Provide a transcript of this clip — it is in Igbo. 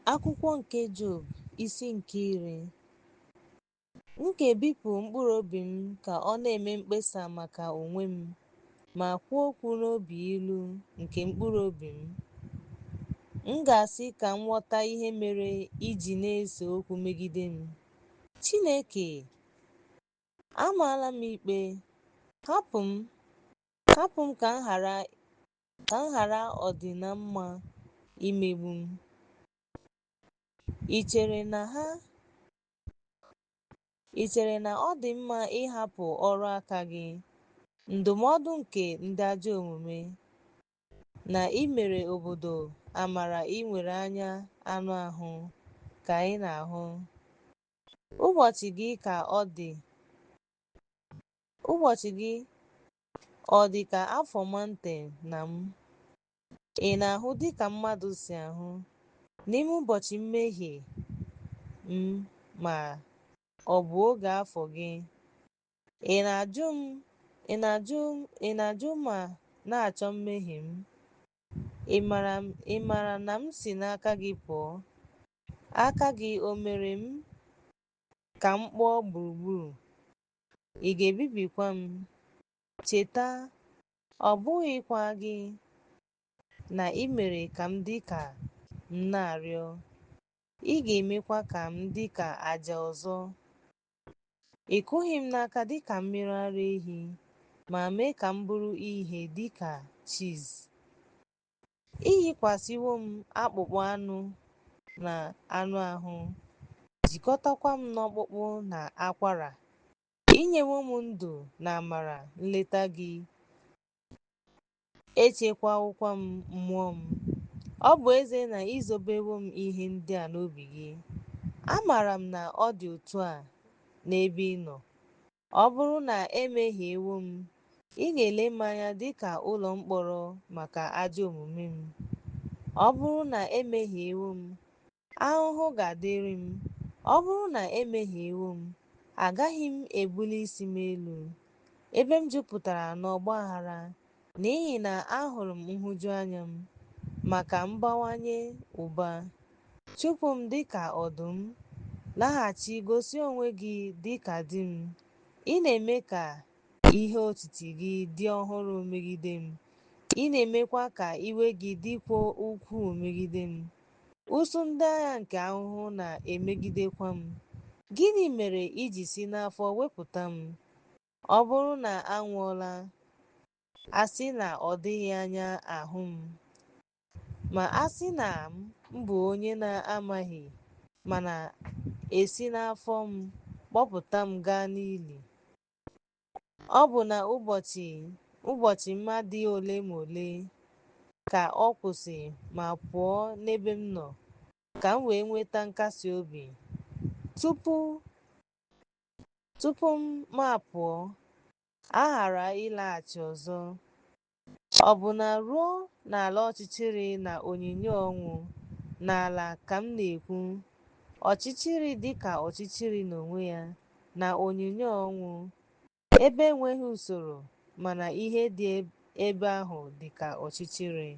Akwụkwọ nke Job, isi nke 10. M ga-ebipụ mkpụrụ obi m ka ọ na-eme mkpesa maka onwe m ma kwuo okwu n'obi ilu nke mkpụrụ obi m. M ga-asị ka m ghọta ihe mere i ji na-ese okwu megide m. Chineke, amaala m ikpe, hapụ m, hapụ m ka m ghara ọdịnamma imegbu m. Ị chere na ọ dị mma ịhapụ ọrụ aka gị, ndụmọdụ nke ndị ajọ omume, na ị mere obodo amara i nwere anya anụ ahụ ka ị na-ahụ? Ụbọchị gị ọ dị ka afọ mountain na m? Ị na-ahụ dịka mmadụ si ahụ, n'ime ụbọchị mmehie m ma ọ bụ oge afọ gị? Ị na-ajụ ma na-achọ mmehie m? Ị maara na m si n'aka gị pụọ? Aka gị o mere m ka m kpọọ gburugburu? Ị ga-ebibikwa m? Cheta, ọ bụghịkwa gị, na ị mere ka m dị ka m na-arịọ, ị ga-emekwa ka m dị ka aja ọzọ. Ị kụghị m n'aka dịka mmiri ara ehi, ma mee ka m bụrụ ihe dịka cheese. Ị yikwasịwo m akpụkpọ anụ na anụ ahụ, jikọtakwa m n'ọkpụkpụ na akwara. I nyewo m ndụ na amara nleta gị, echekwawokwa m mmụọ m. Ọ bụ ezie na i zobewo m ihe ndị a n'obi gị, amaara m na ọ dị otu a n'ebe ị nọ. Ọ bụrụ na emehiewo m, ị ga-ele m anya dị ka ụlọ mkpọrọ maka ajọ omume m. Ọ bụrụ na emehiewo m, ahụhụ ga-adịrị m. Ọ bụrụ na emehiewo m, agaghị m ebuli isi m elu, ebe m jupụtara n'ọgba aghara, n'ihi na ahụrụ m nhụjuanya m maka mbawanye ụba. Chụpụ m dịka ọdụm, laghachi gosi onwe gị dịka di m. Ị na-eme ka ihe otiti gị dị ọhụrụ megide m, ị na-emekwa ka iwe gị dịkwuo ukwuu megide m. Usuu ndị agha nke ahụhụ na-emegidekwa m. Gịnị mere i ji si n'afọ wepụta m? Ọ bụrụ na anwụọla, a sị na ọ dịghị anya ahụ m. Ma a sị na m bụ onye na-amaghị mana esi n'afọ m kpọpụta m gaa n'ili. Ọ bụ na ụbọchị m adịghị ole ma ole ka ọ kwụsị ma pụọ n'ebe m nọ, ka m wee nweta nkasi obi, tupu m apụọ, a ghara ịlaghachi ọzọ, ọbụna ruo n'ala ọchịchịrị na onyinyo ọnwụ, n'ala, ka m na-ekwu, ọchịchịrị dị ka ọchịchịrị n'onwe ya, na onyinyo ọnwụ, ebe enweghị usoro mana ihe dị ebe ahụ dị ka ọchịchịrị.